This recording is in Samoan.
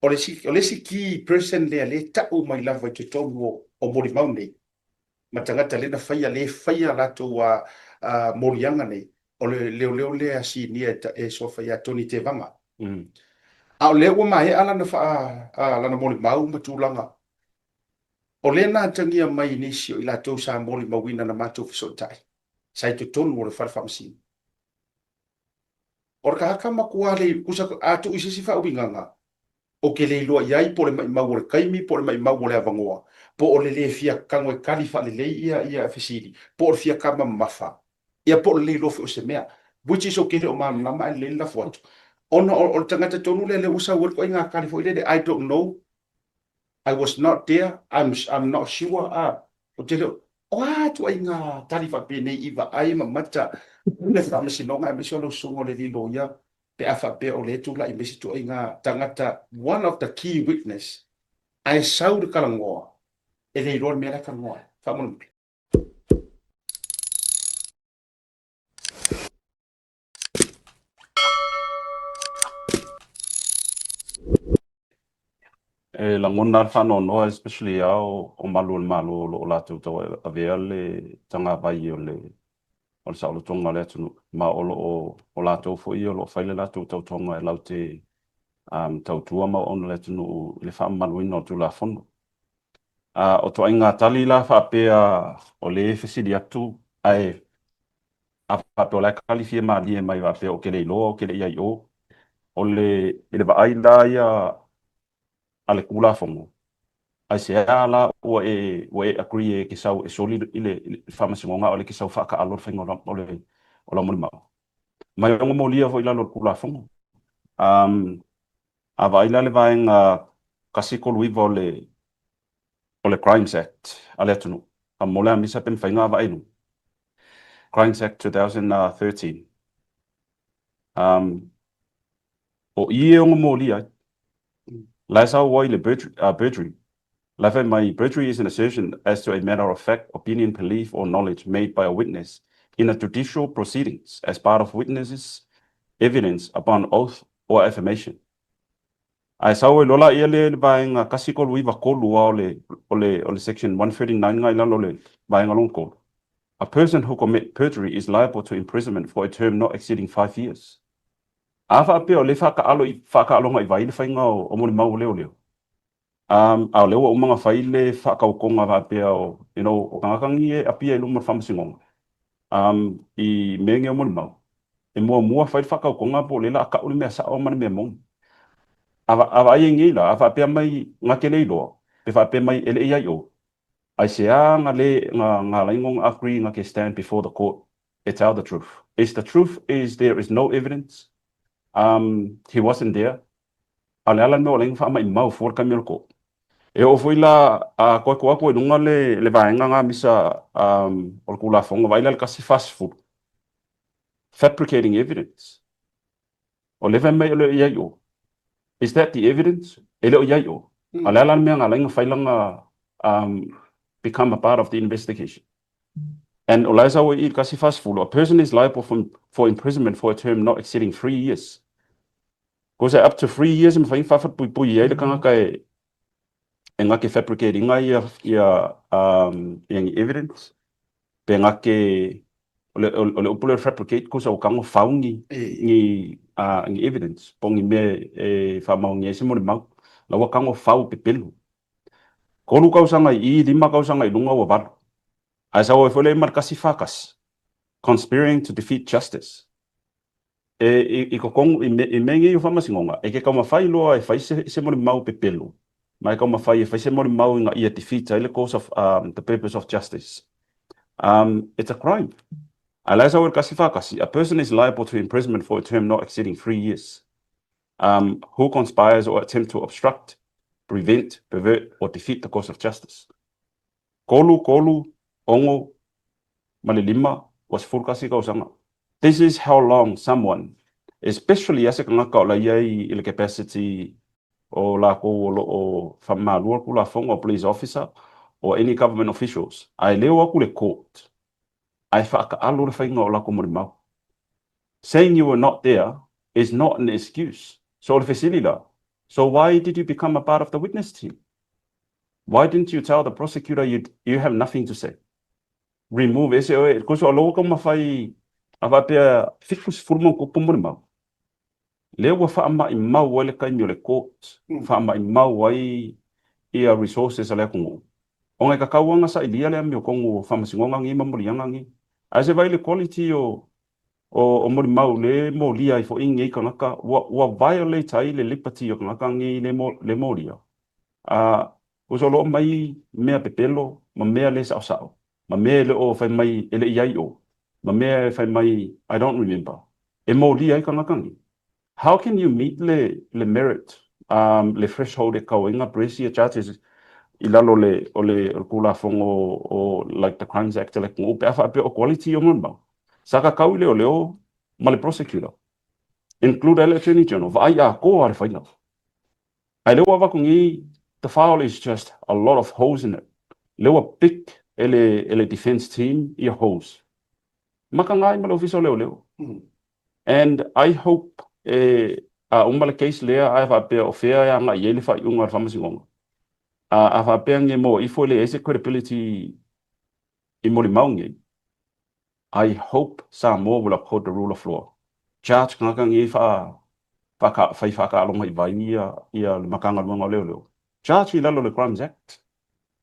O le isi, o le isi key person lea lea e tau mai lava i totonu o, o molimau nei, ma tagata lea na faia, lea e faia latou a, a moliaga nei, o le leoleo lea sinia e, e suafa ia Tony Tevaga. A o lea ua maea lana, faa, a, lana molimau ma tulaga, o lea na atagia mai i nisi o i latou sa molimauina na matou fesootai, sa i totonu o le fale faamasino. O le tagata matua le, tusa a tuu i se isi faauigaga, ou te le iloa i ai po o le maimau o le taimi, po o le maimau o le avanoa, po o le le fia tago e tali faalelei ia, ia fesili, po o le fia tama mamafa, ia po o le le iloa foi o se mea, which is ou te le o malamalama ae lelei le lafo atu. Ona o, o le tagata tonu lea lea ua sau ai le ituaiga tali foi lele, I don't know, I was not there, I'm, I'm not sure, ah, ou te le o, o a ituaiga tali faapenei i vaai ma mata le faamasinoga aemaise o lau susuga o le alii loia pe a faapea o lea e tulai mai se ituaiga tagata, one of the key witness, ae sau le talanoa, e le iloa le mea la e talanoa ai. Faamolemole. E lagona le faanoanoa especially a o malu o le Malo o lo o latou tauavea le tagavai o le o le saolotoga o le atunuu, ma o lo o o latou foi o lo o fai le latou tautoga e latou te tautua ma auauna le atunuu i le faamamaluina o le Tulafono. O ituaiga tali la faapea o lea e fesili atu ae a faapea o la e tali fia malie mai faapea ou te le iloa ou te le i ai i o. O le, i le vaai la ia a le Tulafono, aisea la ua e, ua e agree e te sau e soli i le, i le faamasinoga a o lea e te sau faataaalo le faiga o lau, o le, o lau molimau? Ma e ono molia foi i lalo o le Tulafono. Um, a vaai la le vaega 139 o le, o le Crimes Act a le atunuu, a mo le amisa pe mafai ona vaai i luga. Crimes Act 2013. Um, o i e ono molia ai. La e sau ai le perjury, perjury. La e fai mai, perjury is an assertion as to a matter of fact, opinion, belief or knowledge made by a witness in a judicial proceedings as part of witness's evidence upon oath or affirmation. Ae sau ai loa la ia lea i le vaega 193 a o le, o le, o le section 139 nga i lalo o le vaega lona tolu. A person who commit perjury is liable to imprisonment for a term not exceeding 5 years. A faapea o lea e faataalo i, faataaloga i vai le faiga o, o molimau o leoleo, um, a o lea ua uma ona fai le faatautoga faapea o, you know, o tagata nei e apia i luma o le faamasinoga, um, i mea nei o molimau, e muamua fai le faatautoga po o lea o le a tau le mea sao ma le mea moni. A, a vaai ai nei la, a faapea mai na te le iloa, pe faapea mai e le i ai i o, aisea na le, na, na ala ai ona agree na te stand before the court e tell the truth? Is the truth is there is no evidence, um, he wasn't there, A o le a la le mea ua leai ni faamaimau fua le taimi o le court? E oo foi la a toe tuu atu ai i luga le, le vaega na misa um, o le Tulafono, vaai la i le 140, fabricating evidence. O lea fai mai e le o i ai i o. Is that the evidence? E le o i ai i o. A o le a la le mea na ala ai ona fai lana um, become a part of the investigation? And o la e sau ai i i le 140, a person is liable for, for imprisonment for a term not exceeding 3 years. Ko se up to 3 years e mafai ona faafatpuipui ai le tagata e e gake fabricate ina ia ia um ia ni evidence pe gake o le o le upu lea o le fabricate ko sa ua tago fau ni ni uh ni evidence po o ni mea e faamaonia ai se molimau la ua tago fau pepelo. 3 tausaga i i, 5 tausaga i luga ua 8. Ae sau ai foi lea ma le 141, conspiring to defeat justice. E, i, i totonu, i, me, i mea nei o faamasinoga, e ke taumafai loa e fai se, se molimau pepelo, ma e taumafai e fai se molimau ina ia defeat ai le cause of, the purpose of justice. It's a crime. Ae la e sau ai le 141, a person is liable to imprisonment for a term not exceeding 3 years, who conspires or attempt to obstruct, prevent, pervert or defeat the course of justice. 3, 3, 6, ma le 5, ua 11 tausaga. This is how long someone, especially a se tagata o la i ai i le capacity o lakou o lo o faamalua le Tulafono, a police officer or any government officials, ae le o atu le court ae faataalo le faiga o latou molimau. Saying you were not there is not an excuse. So o le fesili la, So why did you become a part of the witness team? Why didn't you tell the prosecutor you you have nothing to say? Remove ese oe, koso o lou taumafai a faapea 70 ma ono tupu molimau. Lea ua faamaimau ai le taimi o le court, faamaimau ai ia resources a le atunuu. Ona e tatau lava ona sailia le amiotonu o faamasinoga nei ma moliaga nei. Ae se vaai i le quality o molimau le molia ai foi nei tagata ua violate ai le liberty o tagata nei le molia. Ua solo mai mea pepelo ma mea le saosao ma mea e le o fai mai e le i ai o ma mea e fai mai "I don't remember" e molia ai tagata nei. How can you meet le merit, le threshold e kau ai ngā press ia charges i lalo o le Tulafono o like the Crimes Act le atunuu pe a faapea o quality o molimau? Sa kakau i leoleo ma le prosecutor, include le Attorney General, vaai atoa le faila. Ae lea ua avatu nei, the file is just a lot of holes in it. Lea ua pick e le defense team ia holes. Makaga ai ma le ofisa o leoleo. And I hope e a uma le case lea ae faapea o fea e agai ai le faaiuga a le faamasinoga. A faapea nge mo ifo le ai se credibility i molimau nei. I hope Samoa will uphold the rule of law. Charge tagata nei fai faataaloga i vai ia le Matagaluega o Leoleo. Charge i lalo o le Crimes Act.